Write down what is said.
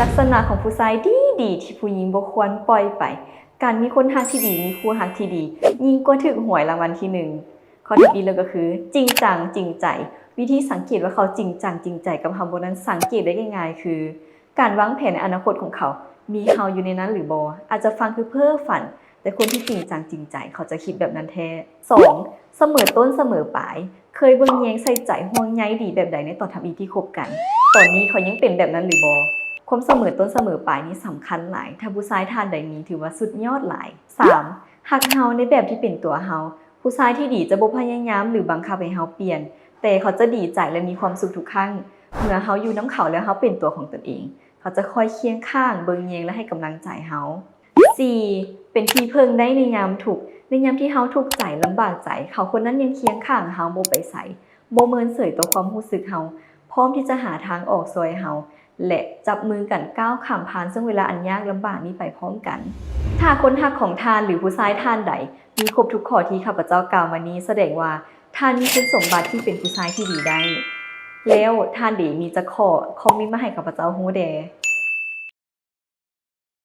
ລັກສະນະຂອງຜູ້ຊາຍດີໆ ທີ່ຜູ້ຍິງບໍ່ຄວນປ່ອຍໄປ. ການມີຄົນຮັກທີ່ດີ, ມີຄູ່ຮັກທີ່ດີ, ຍິ່ງກວ່າຖືກຫວຍລາງວັນທີໜຶ່ງ. ຂໍ້ທີ E ເລີຍກໍຄື ຈິງຈັງຈິງໃຈ. ວິທີສັງເກດວ່າເຂົາຈິງຈັງຈິງໃຈກັບເຮົາບໍ່ນັ້ນ ສັງເກດໄດ້ງ່າຍໆ ຄື ການວາງແຜນໃນອະນາຄົດຂອງເຂົາ ມີເຮົາຢູ່ໃນນັ້ນຫຼືບໍ່? ອາດຈະຟັງຄືເພ້ຝັນ, ແຕ່ຄົນທີ່ຈິງຈັງຈິງໃຈ ເຂົາຈະຄິດແບບນັ້ນແທ້. ສອງ ສະເໝີຕົ້ນສະເໝີປາຍ. ເຄີຍເບິ່ງແຍງໃສ່ໃຈ ຫ່ວງໃຍດີແບບໃດໃນຕອນທຳອິດທີ່ຄົບກັນ? ຕອນນີ້ເຂົາຍັງເປັນແບບນັ້ນຫຼືບໍ່? ຄວາມສະເໝີຕົ້ນສະເໝີປາຍນີ້ສຳຄັນຫຼາຍ. ຖ້າຜູ້ຊາຍທ່ານໃດມີ ຖືວ່າສຸດຍອດຫຼາຍ. ສາມ ຮັກເຮົາໃນແບບທີ່ເປັນຕົວເຮົາ. ຜູ້ຊາຍທີ່ດີຈະບໍ່ພະຍາຍາມ ຫຼື ບັງຄັບໃຫ້ເຮົາປ່ຽນ, ແຕ່ເຂົາຈະດີໃຈ ແລະ ມີຄວາມສຸກທຸກຄັ້ງ ເມື່ອເຮົາຢູ່ນຳເຂົາ ແລະ ເຮົາເປັນຕົວຂອງຕົນເອງ. ເຂົາຈະຄອຍຄຽງຂ້າງ, ເບິ່ງແຍງ ແລະ ໃຫ້ກຳລັງໃຈເຮົາ. ສີ່ ເປັນທີ່ເພິ່ງໄດ້ໃນຍາມທຸກ. ໃນຍາມທີ່ເຮົາທຸກໃຈ, ລຳບາກໃຈ, ເຂົາຄົນນັ້ນຍັງຄຽງຂ້າງເຮົາ, ບໍ່ໄປໃສ, ບໍ່ເມີນເສີຍຕໍ່ຄວາມຮູ້ສຶກເຮົາ, ພ້ອມທີ່ຈະຫາທາງອອກຊ່ວຍເຮົາ ແລະ ຈັບມືກັນກ້າວຂ້າມຜ່ານຊ່ວງເວລາອັນຍາກລຳບາກນີ້ໄປພ້ອມກັນ. ຖ້າຄົນຮັກຂອງທ່ານ ຫຼື ຜູ້ຊາຍທ່ານໃດ ມີຄົບທຸກຂໍ້ທີ່ຂ້າພະເຈົ້າກ່າວມານີ້, ສະແດງວ່າທ່ານມີຄຸນສົມບັດທີ່ເປັນຜູ້ຊາຍທີ່ດີໄດ້. ແລ້ວທ່ານເດ ມີຈັກຂໍ້? ຄອມເມັນມາໃຫ້ຂ້າພະເຈົ້າຮູ້ແດ່.